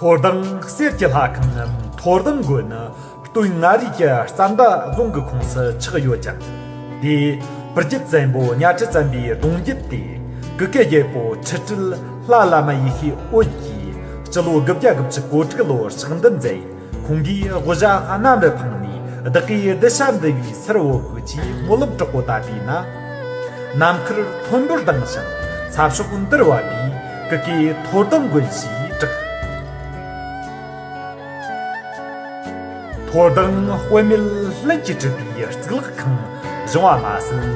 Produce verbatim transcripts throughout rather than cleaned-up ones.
མཐོ་ལྡིང་གསེར་གྱི་ལྷ་ཁང་ངམ་མཐོ་ལྡིང་དགོན་ནི། སྟོད་མངའ་རིས་ཀྱི་རྩ་མདའ་རྫོང་གི་ཁོངས་སུ་ཆགས་ཡོད་ཅིང་། དེའི་བུ་རྒྱུད་བཙན་པོ་གཉའ་ཁྲི་བཙན་པོའི་གདུང་རྒྱུད་དེ། གུ་གེ་རྒྱལ་པོ་ཁྲི་སྲིད་ལྷ་བླ་མ་ཡེ་ཤེས་འོད་ཀྱིས་སྤྱི་ལོ་དགུ་བརྒྱ་དགུ་བཅུ་གོ་དྲུག་ལོར་ཕྱག་འདུལ་མཛད། ཁོང་གིས་དབུ་ཞྭ་གནམ་རུ་འཕངས་ནས་བདག་གིས་གདུལ་བྱ་འདུལ་བའི་སར་འོ་སྐོལ་གྱིས་སྨོན་ལམ་གྲགས་པོ་བཏབ་པས་ན། ནམ་མཁར་མཐོན་པོར་ལྡིང་ཞིང་ས་ཕྱོགས་འདིར་བབས་པས་གུ་གེ་མཐོ་ལྡིང་དགོན་ཞེས་གྲགས། མཐོ་ལྡིང་དཔེ་མེད་ལྷུན་གྱིས་གྲུབ་པའི་གཙུག་ལག་ཁང་བཞེངས་པ་མ་ཟད།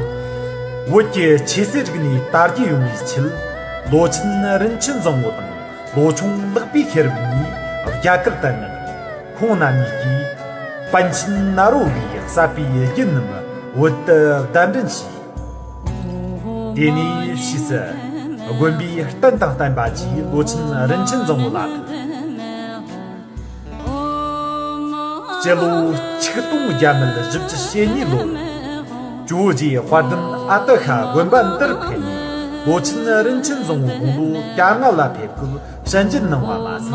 བོད་ཀྱི་ཆོས་སྲིད་རིག་གནས་དར་རྒྱས་ཡོང་བའི་ཆེད། ལོ་ཆེན་རིན་ཆེན་བཟང་པོ་དང་ལོ་ཆུང་ལེགས་པའི་ཤེས་རབ་གཉིས་རྒྱ་གར་དུ་མངགས། ཁོང་རྣམ་གཉིས་ཀྱིས་པཎ་ཆེན་ནཱ་རོ་པའི་གསར་པའི་རྒྱུད་རྣམས་བོད་དུ་གདན་འདྲེན་བྱས། དེ་ནས་ཕྱིས་སུ་དགོན་པའི་རྟེན་དང་བརྟེན་པ་བཅས་ལོ་ཆེན་རིན་ཆེན་བཟང་པོ་ལ་ཕུལ། སྤྱི་ལོ་ཆིག་སྟོང་བརྒྱ་མེད་བཞི་བཅུ་ཞེ་གཉིས་ལོར་ཇོ་བོ་རྗེ་དཔལ་ལྡན་ཨ་ཏི་ཤ་དགོན་པ་འདིར་ཕེབས་ནས་ལོ་ཆེན་རིན་ཆེན་བཟང་པོ་དགུང་ལོ་གྱ་ལྔ་ལ་ཕེབས་སྐབས། བཤད་འཇུག་གནང་བ་མ་ཟད།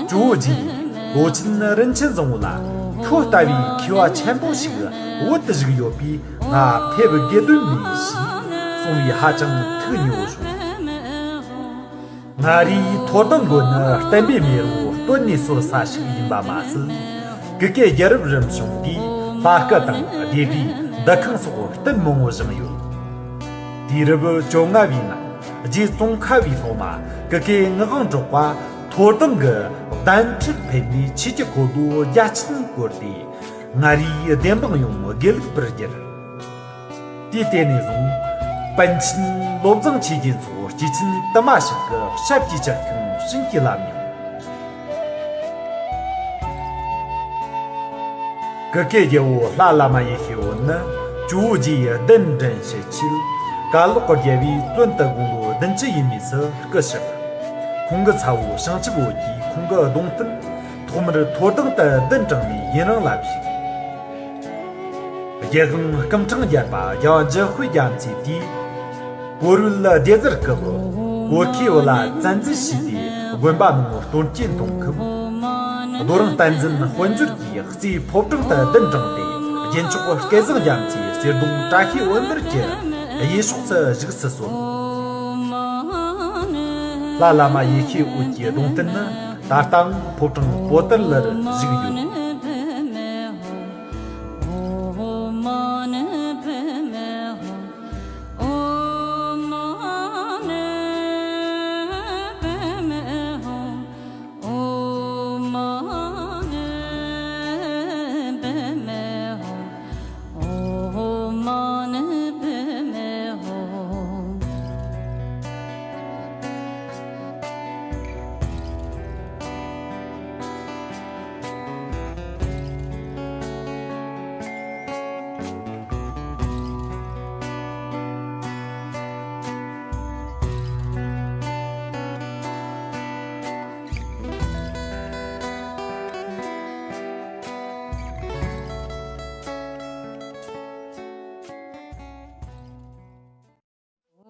ཇོ་བོ་རྗེ་ཡིས་ལོ་ཆེན་རིན་ཆེན་བཟང་པོ་ལ། ཁྱོད་ལྟ་བུའི་མཁས་པ་ཆེན་པོ་ཞིག་བོད་དུ་བཞུགས་ཡོད་པས་ང་ཕེབས་དགོས་དོན་མེད་ཞེས་གསུངས་པས་ཧ་ཅང་ཐུགས་མཉེས་པོ་བྱུང་། མངའ་རིས་མཐོ་ལྡིང་དགོན་ནི་བསྟན་པའི་མེ་རོ་སྟོད་ནས་གསོལ་ས་ཞིག་ཡིན་པ་མ་ཟད། གུ་གེ་རྒྱལ་རབས་རིམ་བྱུང་གིས་ལྷ་སྐུ་དང་སྡེ་པའི་འདུ་ཁང་སོགས་རྟེན་མང་པོ་བཞེངས་ཡོད། དུས་རབས་བཅོ་ལྔ་བའི་ནང་རྗེ་ཙོང་ཁ་བའི་སློབ་མ་གུ་གེ་ངག་དབང་གྲགས་པ་མཐོ་ལྡིང་གི་གདན་ཁྲིར་ཕེབས་ནས་ཆོས་ཀྱི་འཁོར་ལོ་རྒྱ་ཆེན་བསྐོར་ཏེ། མངའ་རིས་བདེན་དཔང་ཡོངས་དགེ་ལུགས་པར་བསྒྱུར། དུས་དེ་ནས་བཟུང་པཎ་ཆེན་བློ་བཟང་ཆོས་རྒྱན་སོགས་སྐྱེས་ཆེན་དུ་མ་ཞིག་གི་ཞབས་ཀྱིས་བཅགས་ཤིང་བྱིན་གྱིས་བརླབས་མྱོང་། གུ་གེ་རྒྱལ་པོ་ལྷ་བླ་མ་ཡེ་ཤེས་འོད་ནི་ཇོ་བོ་རྗེ་ཡི་གདན་འདྲེན་བྱེད་ཆེད། ཀ་ལོག་གི་རྒྱལ་པོའི་བཙོན་དུ་དགུང་ལོ་བདུན་ཅུ་ཡས་མས་སུ་སྐུ་གཤེགས། ཁོང་གི་ཚ་བོ་བྱང་ཆུབ་འོད་ཀྱིས་ཁོང་གི་གདུང་རྟེན་ཐོག་མར་མཐོ་ལྡིང་དུ་གདན་དྲངས་ནས་ཡུན་རིང་ལ་བཞུགས། རྒྱལ་དབང་སྐུ་ཕྲེང་བརྒྱད་པ་རྒྱལ་བ་འཇམ་དཔལ་རྒྱ་མཚོའི་དུས། བོད་རིགས་སྡེ་གཟར་སྐབས་གོར་ཁའི་བུ་ལ་བཙན་འཛུལ་བྱས་ཏེ་དགོན་པ་ནང་སྟོན་སྐྱེལ་གཏོང་སྐབས། རྡོ་རིང་བསྟན་འཛིན་དཔལ་འབྱོར་གྱིས་རྩིས་ཕོ་བྲང་དུ་གདན་དྲངས་ཏེ་རྒྱུན་མཆོག་སྐལ་བཟང་རྒྱ་མཚོས་གསེར་གདུང་བཀྲ་ཤིས་འོད་འབར་གྱི་གཡས་ཕྱོགས་སུ་བཞུགས་སུ་གསོལ། ལྷ་བླ་མ་ཡེ་ཤེས་འོད་ཀྱི་གདུང་རྟེན་ནི་ད་ལྟའང་ཕོ་བྲང་པོ་ཏཱ་ལར་བཞུགས་ཡོད།